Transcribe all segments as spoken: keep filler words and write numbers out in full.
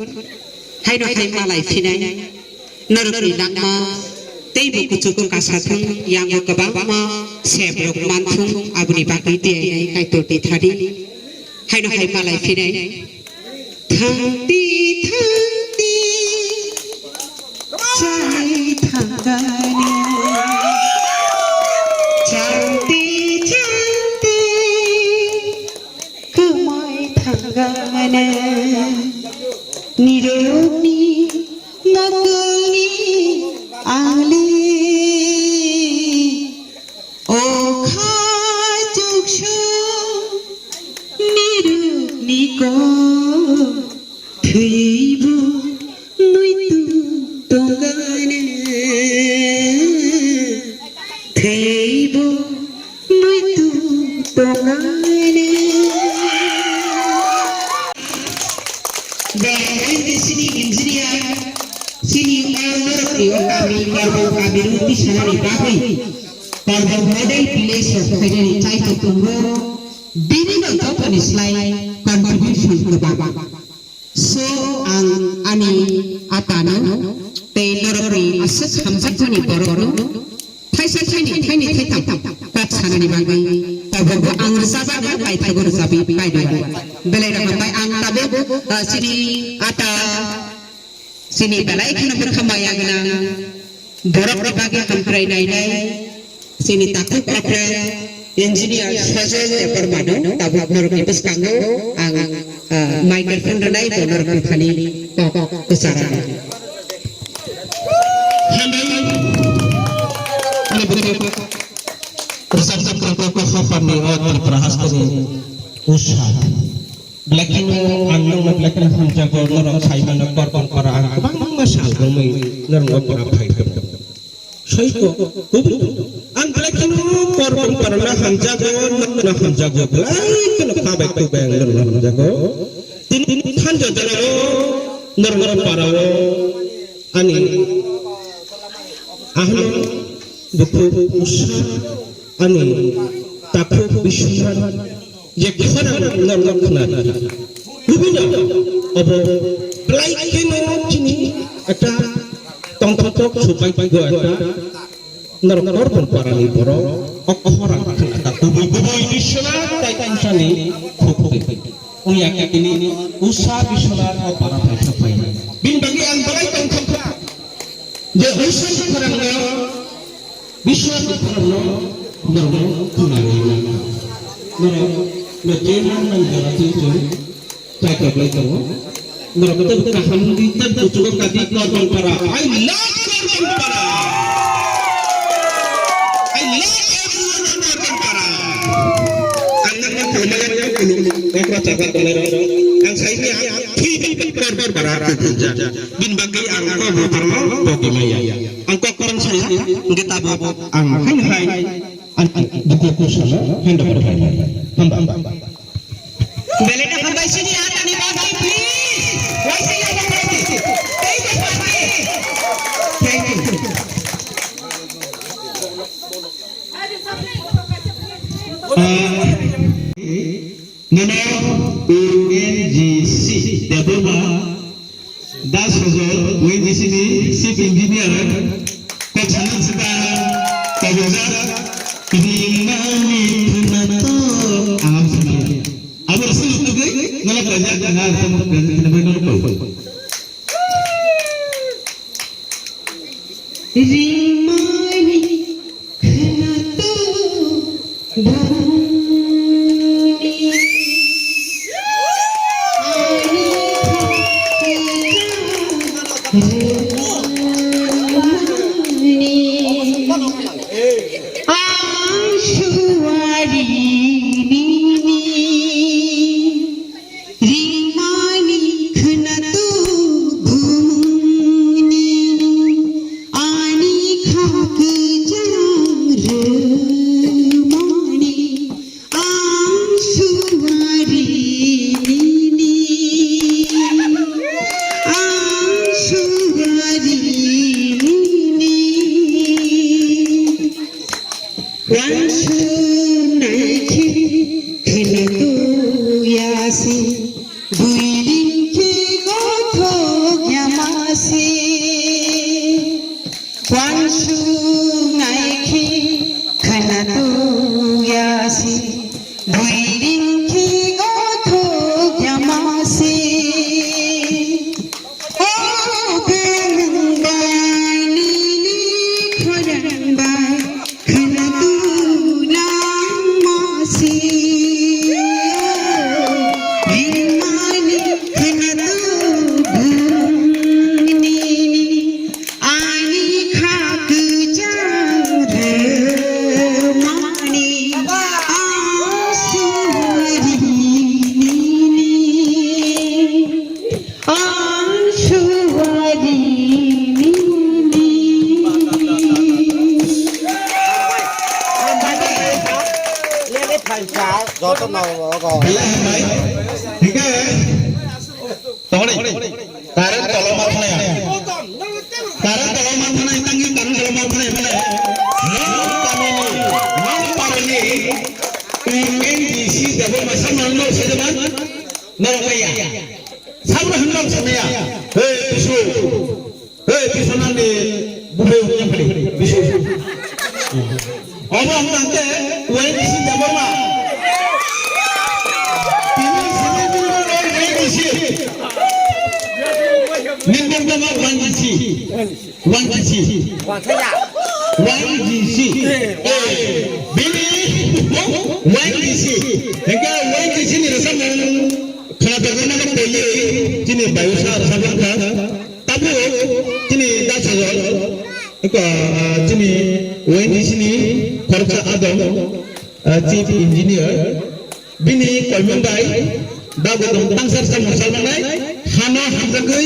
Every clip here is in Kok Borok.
Haino hai malai phinai norokni langma teibo kuchugo kasa thung, yango kwbangma sebrok man thung, aboni bagwi tiyai nai Kaitor twi thani. Haino hai malai phinai. Thangdi, thangdi, chai thangani. Changdi, changdi, kwmai thangani. Nirokni mokolni angli. O kha chuksu nirokni kok thwibo muitu tongani, thwibo muitu tongani. Bwrwi sini engineer, sini o norokni o kami, Korbong kami rw tisanani bagwi, Korbong model village rok phainani chaitok tongo. Bini no jotoni slai contribution kwbang. So, ang ani atano tei norokni aswk hamjakmani borokno thaisa thaini, thaini thaitham kok sanani bagwi tabukbo ang rwchapani naithago rwchapwi paidwani. Belai rok hambai ang tabuk, ah, chini ata, chini belai kheno bwkha maya gwnang borokni bagwi hamkrai nainai chini takhuk opera engineer Sajal Debbarmano tabuk norokni bwskango ang, ah, microphone rwnai bo norokni thani kok kwcharani. Hambai. Ani bwrwi rwchapjak kwrwngkha kok hapharni o Tripura hasteni Usha. Belai kheno ang nokno belai kheno hamjago, norok sai mano Korbong para ang kwbangma sal romwi norokno pora phai tongo. Soiko, kubui. Ang belai kheno Korbong parano hamjago, nokno hamjago, belai kheno kha bai kuk bai ang norokno hamjago. Tini thansa jorao norokno parao ani ahno bukhuk Usha ani takhuk Biswanath je khorang norokno khna rikha. Kubui no obo belai kheno chini ekta tongthok supai go ekta. Norok Korbong parani borok o khorang khna kha, kubui kubui Biswanath tai tangsani khuk twi. Wngya khe tini Usha Biswanath o para bai thok bai. Bini bagwi ang belai tongthok kha je Usha khorangno, Biswanath khorangno norok khna rwna. Norok no je man man jora twi chwng. Kaitor lai tongo. Norok tei kaham di tei kuchugo kadi Korbong para. I love Korbong para. I love everyone of Korbong para. Ang nang nang khulumaya khulum, okra chakra tongnai rok. Ang sai ni ang phi phi Korbong para kuchukjak. Bini bagwi ang Korbong para no bogimaya. Ang kok korang saya, hingke tabuk ang hai hai. Ang buku kusano hand over hai. Hamba. Belai no hambai sini atani bagwi, please. Waisai ya, please. Thank you, thank you. Thank you. Ah, nono O N G C Debbarma. Da Sojol, O N G C ni Chief Engineer, kok sana sita, kok ujar, ini mani khna to, am sana. Abo sini tu ke, nolak raja, nolak raja, nolak raja. Ringmani khwnato bumungni ani khakchang rwmani. Ang suari nini. Ringmani khwnato bumungni ani khakchang rwmani ang suari nini ang suari Uansuk nai khe khwna tuya se, bui ring khe gothok ya ma se. O bumung bai nini khorang bai khwna tulang ma se. Ringmani khwna tu bumung nini. Ani kha kwchang rwmani ang suari nini, ang suari nini. Joto no rogo. Belai hambai. Hingke. Tongri, current tolo ma thanai ang. Current tolo ma thanai, tangwi current tolo ma thanai mane. Nong tamini, nong parani, N D C debo masa nong nong sejaman, norok kaya. Sabra hwnwi samaya. Hey, bisu. Hey, bisu nangni buphai hwnwi phai. Bisu. Omo hwnba hwnkhe Y D C Debbarma. Tini simi bini Y D C. Nini tongma Y D C. Y D C. Y D C. Eh, bini Y D C. Hingke Y D C ni rwchapmung khwnajaknai no paiwi chini bayusa rwchapmung kha. Tabuk chini da sajol, eko, ah, chini Y D C ni khoroksa adong, ah, Chief Engineer, bini koimung bai da bo tong tangsar samung salmanai, hano hamjagwi,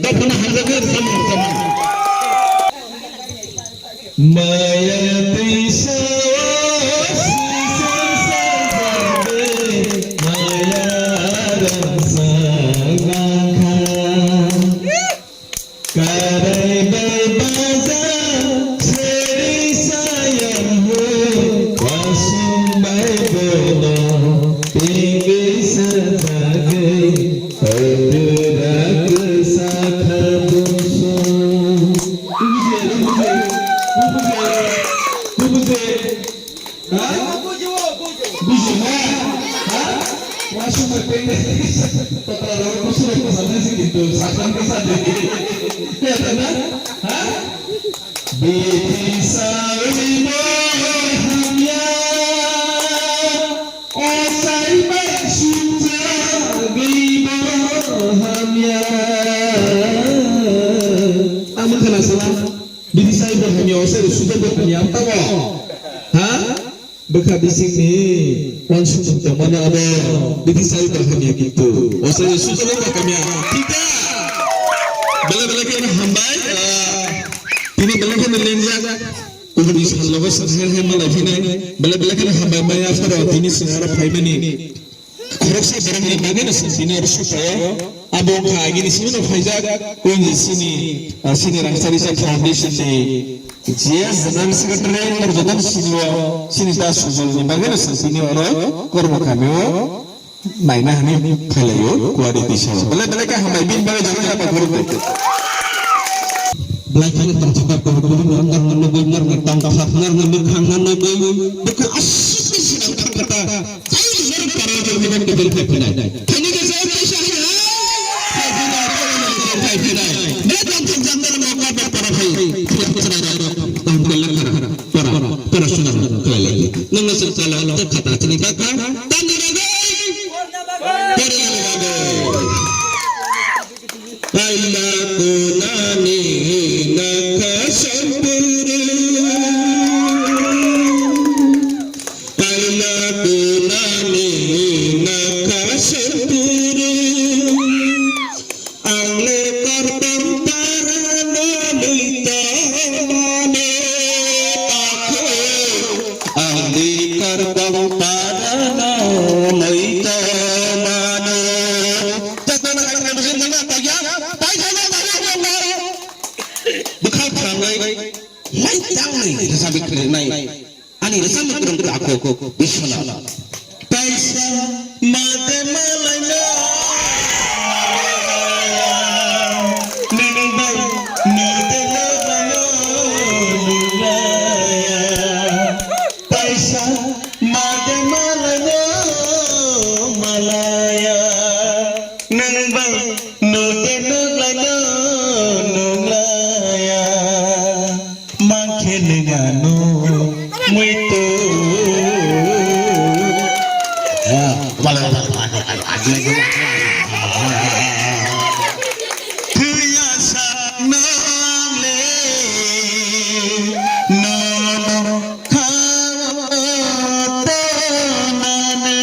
dophano hamjagwi samung salmanai. Maya twisa o sisang sajagwi, maya rangsa nangkha. Karai bai baja seri sayang hu, wasung bai bono tingwi sajagwi, odura kwsa kha bungsu. Bubuje, bubuje, bubuje, bubuje. Ha? Buji ma? Ha? Wasung ma pende. Patra lo kusuro pasal nasi gitu. Sakran ke sade. Ya, na? Ha? Bithi sawi bo hamya. O sai bai sumja gwi bo hamya. Ang mangkha na sama. Bithi sai bo hamya, o sai suja bo hamya. Tamo. Ha? Bwkha bisingni uansukmung tongmani abo bithi sai bo hamya kintu. O sai suja bo hamya. Thik da? Belai belai kheno hambai. Ah, tini belai kheno lengjak. Kubuni sallogo sangher he malai phinai. Belai belai kheno hambai maya pharo tini singara phaimani. Khoroksa borokni bagwi no chwng tini oro supaio. Abo wngkha agini simi no phaijak, wngkha chini, ah, chini Rangcharijak Foundation ni G S General Secretary, oro jotono sini o, chini ta Sujol ni bagwi no chwng tini oro kormo kamio naina hwnwi phailaio, kuari tisa o. Belai belai khe hambai bini bagwi jotono yapha phuru tong. Belai kheno tongthokma kubun kubun norokno nugwi, norokni tongthok, norokni mwkhang no nugwi, bwkha aswk khe sinang thangkha ta, tei norok para rok ni bini bini phai phinai. Thani khe se kaisa hai hai, phai phinai, phai phinai, phai phinai. Belai tongthok jang norok nokbar bai para phai, phiya khwchwrai rok, tong khe lekha rok, para, para suna rok khlai lai. Nokno chwng chala tei khata chini bakha, tamni bagwi, pornani bagwi. Kaila kunani nakha sampuru. Kaila kunani nakha sampuru. Ang le kortong para no muita mane takhe. Ang le kortong para no muita mane. Jotto no hai hai hai hai hai. Bwkhak thangnai, lai thangnai, rwchapwi khwlwknai. Ani rwchapmung kwrwng takhuk Biswanath. Kaisa mate malaino. Nini bai mate malaino. Nukde nuklaino nuklaiya, mankhe nungano muitu. Thwiya sakno le, nono khao tonani.